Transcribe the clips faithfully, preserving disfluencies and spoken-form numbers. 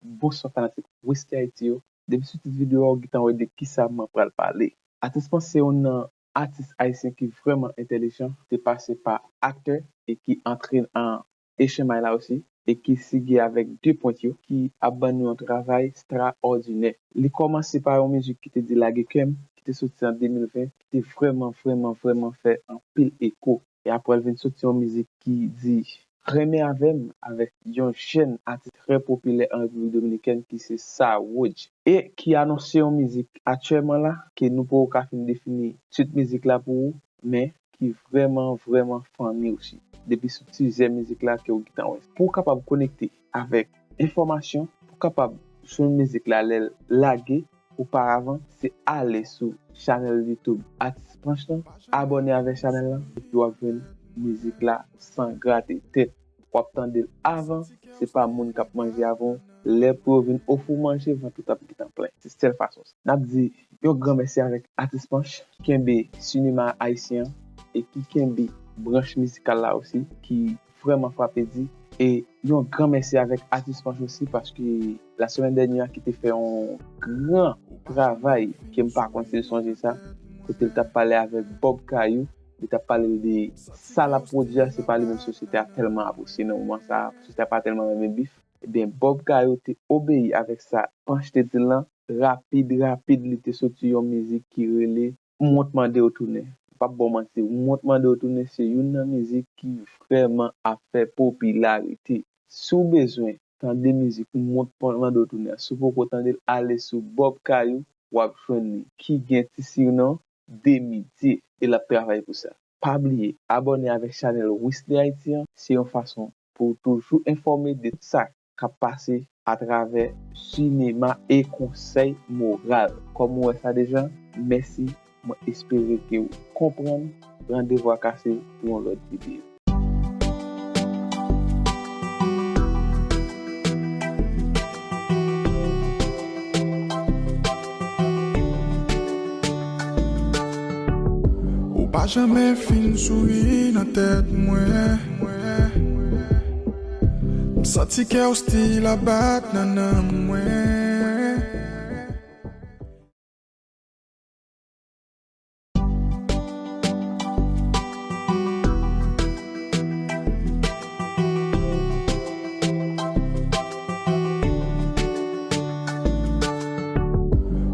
Bonswa fanatik Westy Haiti yo. Depi sou tit videyo a, ou gentan wè de kisa mwen pral pale. Atis Panch se youn nan atis ayisyen ki vrèman entèlijan, te pase pa aktè e ki antre an echanmay la osi, e ki sige avèk de pwent yo, ki ap ban nou yon travay ekstraòdinè. Li kòmanse pa yon mizik ki te di Lage Kè M, ki te soti an de mil ven, ki te vrèman, vrèman, vrèman fè anpil eko. E apre, l vin soti yon mizik ki di Renmen Avè M avèk yon jèn atis trè popilè an Repiblik Dominikèn ki se Sa Roach. E ki anonse yon mizik aktyèlman la, ke nou poko ka fin defini tit mizik la pou ou, men ki vrèman, vrèman funny osi. Depi sou tizè mizik la ke w gentan wè. Pou w kapab konekte avèk enfòmasyon, pou w kapab jwenn mizik la lè l lage, oparavan, se ale sou chanèl YouTube Atis Panch lan, abòne avèk chanèl lan, epi w ap jwenn mizik la san grate tèt. W ap tande l avan, se pa moun k ap manje avè w, lè pou yo vin ofri w manje, vant ou t ap gentan plen. Se sèl fason sa. N ap di yon gran mèsi avèk Atis Panch, ki kenbe sinema ayisyen an e ki kenbe branch mizikal la osi, ki vrèman frape di. E yon gran mèsi avèk Atis Panch osi, paske lasemèn dènyè a ki te fè yon gran travay ke m pa konn si l sonje sa, kote l t ap pale avèk Bob Kayou, li t ap pale l de sa l ap pwodui a, se pa li menm sosyete a tèlman apresye nan moman sa a, sosyete a pa tèlman renmen bif. Ebyen, Bob Kayou te obeyi avèk sa Panch te di l lan, rapid, rapid, li te soti yon mizik ki rele M wont mande w tounen. M p ap ba w manti, M wont mande w tounen se youn nan mizik ki vrèman ap fè popilarite. Si w bezwen tande mizik M wont mande w tounen an, si w poko tande l, ale sou Bob Kayou, w ap jwenn li, ki gen ti sinon Demi Dye, e l ap travay pou sa. Pa bliye, abòne avèk chanèl Westy Haiti an, se yon fason pou w toujou enfòme de sa k ap pase atravè sinema e konsèy moral. Kòm ou wè sa deja, mèsi. Mwen espere ke w konprann. Randevou a kase pou yon lòt videyo. Ou pa janmen fin souri nan tèt mwen. M santi kè w still ap bat nan nanm mwen.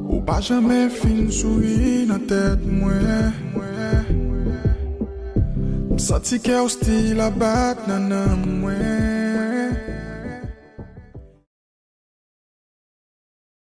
Ou pa janmen fin souri nan tèt mwen. M santi kè w still ap bat nan nanm mwen.